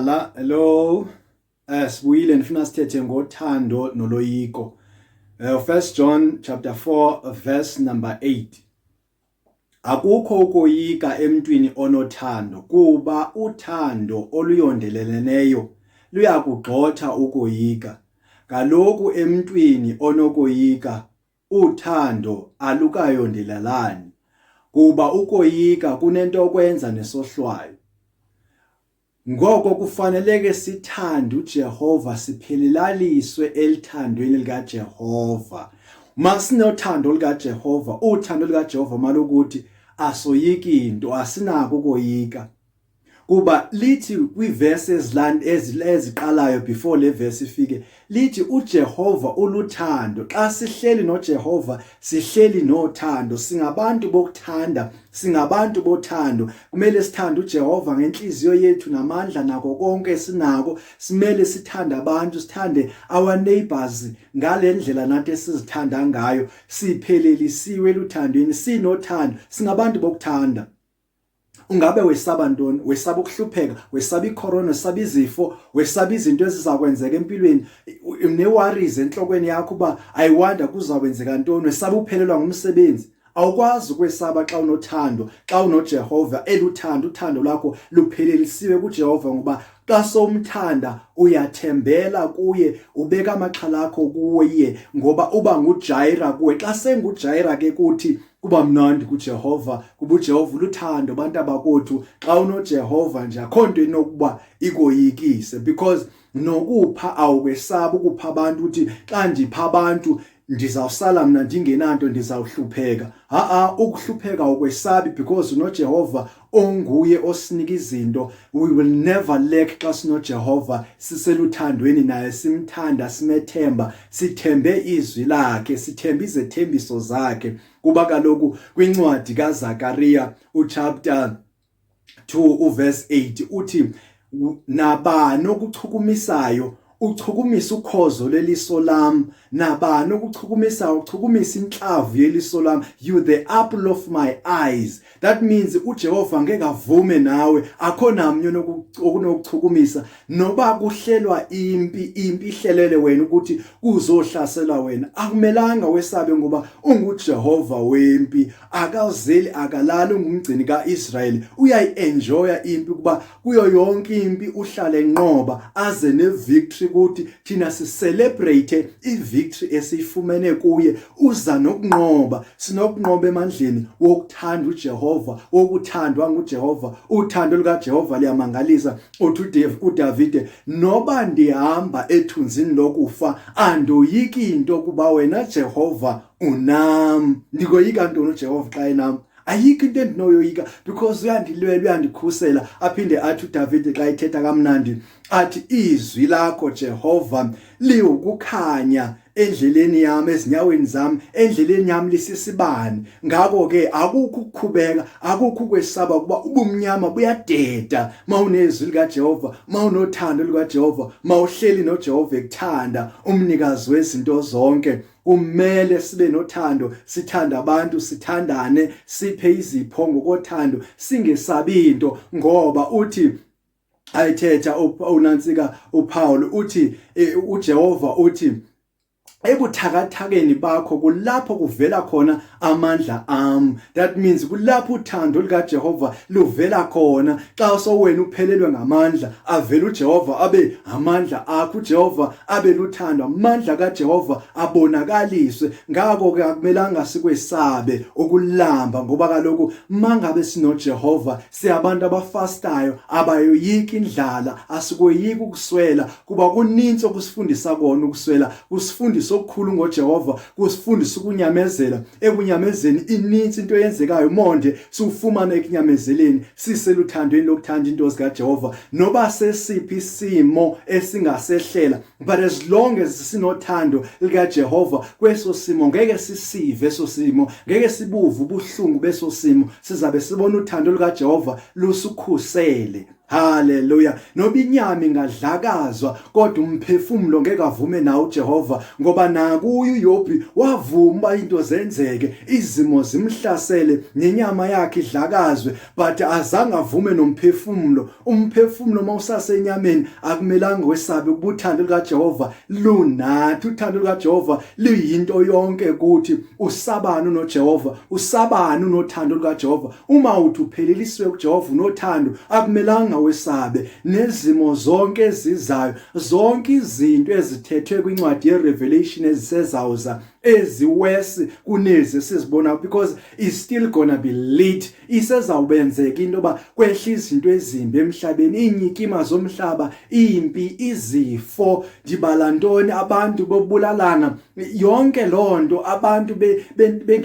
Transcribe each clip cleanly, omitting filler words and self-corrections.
Siyahlala, hello. Sibuyile ndifuna sithethe ngothando noloyiko. First John chapter 4 verse number 8. Akukho ukoyika emntwini onothando kuba uthando oluyondeleleneyo luyakugxotha ukoyika. Kaloku emntwini onokoyika Uthando alukayondelalani, kuba ukoyika kunento okwenza nesohlwayo. Ngoko kufaneleke sithande uJehova siphelelaliswe elithandweni likaJehova. Masinothando likaJehova, uthando likaJehova malokuthi asoyiki into, asinako ukoyika. Kuba lithi kwivesi eziqalayo before le verse ifike, lithi uJehova uluthando. Xa sihleli noJehova sihleli nothando, singabantu bokuthanda, singabantu bothando. Kumele sithande uJehova ngenhliziyo yethu namandla nako konke esinako. Simele sithande abantu, sithande our neighbors ngale ndlela nathi esizithanda ngayo. Siphelelisiwe eluthandweni, sinothando, singabantu bokuthanda. Ungabe wesaba ntoni? Wesaba ukuhlupheka, wesaba icorona, wesaba izifo, wesaba izinto ezizakwenzeka empilweni, ne-worries enhlokweni yakho uba I wonder kuzakwenzeka ntoni, wesaba uphelelwa ngumsebenzi. Awukwazi ukwesaba xa unothando, xa unoJehova eluthando, uthando lwakho luphelelisiwe kuJehova ngoba xa somthanda uyathembela kuye, ubeka amaxhala akho kuye ngoba uba nguJaira kuwe. Xa senguJaira ke kuthi kuba mnandi kuJehova, kuba uJehova uluthando bantu abakothu. Xa unoJehova nje akho nto inokuba ikoyikise, because nokupha awukwesabi ukupha abantu, uthi xa ndipha abantu ndizawusala mna ndingenanto, ndizawuhlupheka. Ha-a, ukuhlupheka awukwesabi because unoJehova onguye osinika izinto. We will never lack xa sinoJehova, siseluthandweni naye, simthanda, simethemba, sithembe izwi lakhe, sithembe izethembiso zakhe. Kuba kaloku kwincwadi kaZakaria uchapter 2 uverse 8 uthi nabani okuchukumisayo uchukumisa ukhozo leliso lam, nabani okuchukumisa uchukumisa inhlavu yeliso lam, you the apple of my eyes. That means uJehova ngeke avume nawe, akho namnye okunokuchukumisa noba kuhlelwa impi, impi ihlelele wena ukuthi kuzohlaselwa wena. Akumelanga wesabe ngoba unguJehova wempi, akazeli akalali, ungumgcini kaIsrayeli. Uyayienjoya impi kuba kuyo yonke impi uhlale enqoba aze nevictory kuthi thina sicelebrate ivictory esiyifumene kuye. Uza nokunqoba, sinokunqoba emandleni wokuthanda uJehova, wokuthandwa nguJehova. Uthando lukaJehova liyamangalisa. Uthi uDavide, noba ndihamba ethunzini lokufa andoyiki into kuba wena Jehova unam. Ndikoyika ntoni uJehova xa enam? Ayikho into endinoyoyika because uyandilwela, uyandikhusela. Aphinde athi uDavide xa ethetha kamnandi athi izwi lakho Jehova liwukukhanya endleleni yami, ezinyaweni zami, endleleni yami lisisibani. Ngakho ke akukho ukukhubeka, akukho ukwesaba kuba ubumnyama buyadeda mawunezwi likaJehova, mawunothando lukaJehova, mawuhleli noJehova ekuthanda, umnikazi wezinto zonke. Kumele sibe nothando, sithande abantu, sithandane, siphe izipho ngokothando, singesabi into ngoba uthi ayithetha unantsika uPaul uthi uJehova uthi ebuthakathakeni bakho kulapho kuvela khona amandla am. That means kulapho uthando likaJehova luvela khona. Xa sowena uphelelwe ngamandla, avela uJehova abe amandla akho, uJehova abe luthando, amandla kaJehova abonakaliswe. Ngakho ke akumelanga sikwesabe ukulamba ngoba kaloku mangabe sinoJehova siyabantu abafastayo, abayoyika indlala, asikoyiki ukuswela kuba kuninzi okusifundisa kona ukuswela. Kusifundisa okukhulu ngoJehova, kusifundisa ukunyamezela. Ekunyamezeni ininzi into eyenzekayo, monde siwufumane ekunyamezeleni, siseluthandweni lokuthanda into zikaJehova noba sesiphi isimo esingasehlela, but as long as sinothando likaJehova kweso simo ngeke sisive eso simo, ngeke sibuve ubuhlungu beso simo, sizabe sibona uthando lukaJehova lusukhusele. Haleluya. Noba inyama ingadlakazwa, kodwa umphefumulo ngeke avume nawo uJehova, ngoba nakuye uYobhi wavuma uba into zenzeke, izimo zimhlasele, nenyama yakhe idlakazwe, but azange avume nomphefumulo. Umphefumulo mawusasenyameni akumelanga wesabe, ukuba uthando lukaJehova lunathi. Uthando lukaJehova luyinto yonke kuthi. Usabani unoJehova? Usabani unothando lukaJehova? Uma uthi uphelelisiwe kuJehova, unothando, akumelanga wesabe nezimo zonke ezizayo, zonke izinto ezithethwe kwincwadi yeRevelation ezisezawuza, eziworse kunezi esizibona, because is still gonna be lit. Isezawubenzeka into yoba kwehle izinto ezimbi emhlabeni, iinyikima zomhlaba, impi, izifo, ndibala ntoni, abantu bobulalana, yonke loo nto, abantu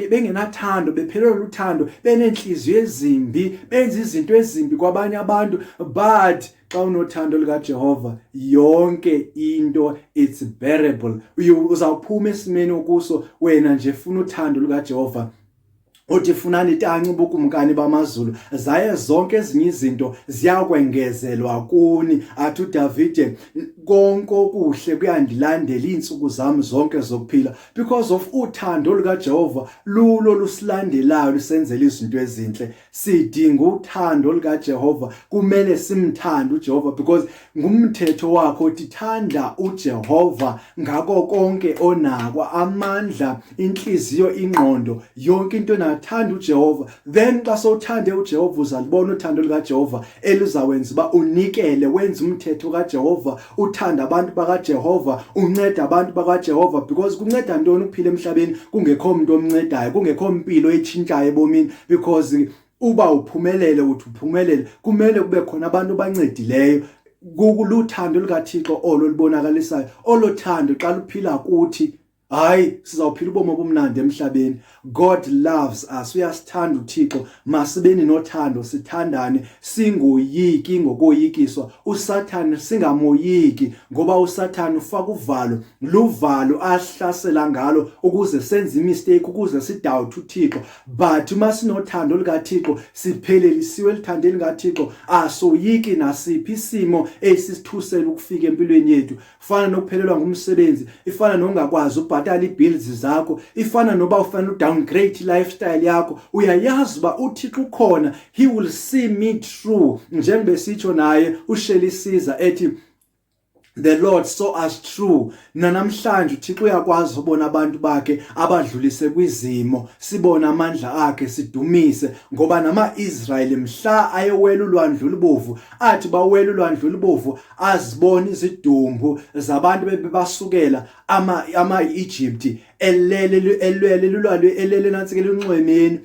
bengenathando, bephelelwe luthando, beneenhliziyo ezimbi, benza izinto ezimbi kwabanye abantu. But xa unothando lukaJehova, yonke into, it's bearable. Uzawuphuma esimeni okuso wena nje. Funa uthando lukaJehova. Uthi funani tanci ubukumkani bamazulu, zaye zonke ezinye izinto ziyakwengezelwa kuni. Athi uDavide, konke okuhle kuyandilandela izinsuku zami zonke zokuphila, because of uthando lukaJehova lulo lusilandelayo, lusenzela izinto ezinhle. Sidinga uthando lukaJehova. Kumele simthande uJehova, because ngumthetho wakho uthi thanda uJehova ngako konke onako, amandla, inhliziyo, ingqondo, yonke into onathanda uJehova. Then xa sowuthande uJehova, uzalibona uthando lukaJehova elizawenza uba unikele, wenze umthetho kaJehova, uthanda abantu bakaJehova, unceda abantu bakaJehova. Because kunceda ntoni ukuphila emhlabeni kungekho umuntu omncedayo, kungekho mpilo etshintshayo ebomini? Because uba uphumelele, uthi uphumelele, kumele kube khona abantu abancedileyo. Kuluthando lukaThixo olo libonakalisayo. Olo thando xa luphila kuthi, hayi, sizawuphila ubomi obumnandi emhlabeni. God loves us. Uyasithanda uThixo. Masibeni nothando, sithandane, singoyiki ngokoyikiswa. USathane singamoyiki, ngoba uSathane ufaka uvalo, luvalo ahlasela ngalo ukuze senze imistake, ukuze sidoubt uThixo. But uma sinothando likaThixo, siphelelisiwe elithandeni likaThixo, asoyiki nasiphi isimo esisithusela ukufika empilweni yethu. Fana nokuphelelwa ngumsebenzi, ifana nokungakwazi ukubhatala ibills zakho, ifana noba ufanele udowngrade lifestyle yakho, uyayazi uba uThixo ukhona, he will see me through. Njengoba sitsho naye uShirley Caesar ethi, "The Lord saw us through." Namhlanje uThixo uyakwazi ubona abantu bakhe abadlulise kwizimo, sibona amandla akhe, sidumise, ngoba nama-Israyeli mhla ayewela ulwandle olubovu, athi bawela ulwandle olubovu, azibona izidumbu zabantu bebasukela ama-Egypt elele, elwele lulwalwe, elele nansi lunxwemeni,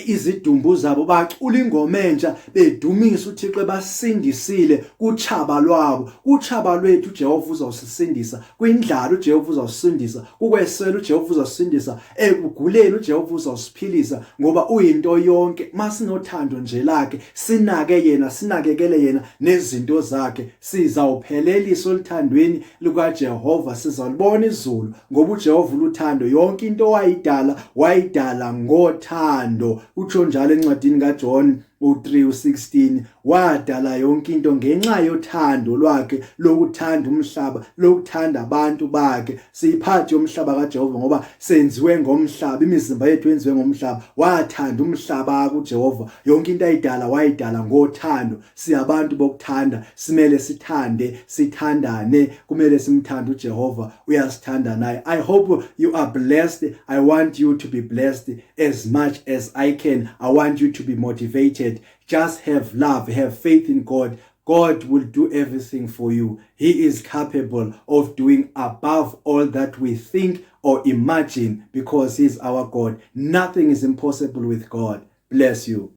izidumbu zabo. Bacula ingoma entsha bedumisa uThixo ebasindisile kuchaba lwabo. Kuchaba lwethu uJehova uzawusisindisa, kwindlala uJehova uzawusindisa, kukwesela uJehova uzawusindisa, ekuguleni uJehova uzawusiphilisa, ngoba uyinto yonke. Masinothando nje lakhe, sinake yena, sinakekele yena nezinto zakhe, sizawuphelelisa oluthandweni lukaJehova, sizalibona izulu, ngoba uJehova uluthando. Yonke into wayidala, wayidala ngothando. Utsho njalo encwadini kaJohn u3 u16, wadala yonke into ngenxa yothando lwakhe lokuthanda umhlaba, lokuthanda abantu bakhe. Siyiphathi yomhlaba kaJehova, ngoba senziwe ngomhlaba, imizimba yethu yenziwe ngomhlaba. Wathanda umhlaba kuJehova. Yonke into ayidala, wayidala ngothando. Siyabantu bokuthanda, simele sithande, sithandane. Kumele simthande uJehova, uyasithanda naye. I hope you are blessed. I want you to be blessed as much as I can. I want you to be motivated. Just have love, have faith in God. God will do everything for you. He is capable of doing above all that we think or imagine, because he's our God. Nothing is impossible with God. Bless you.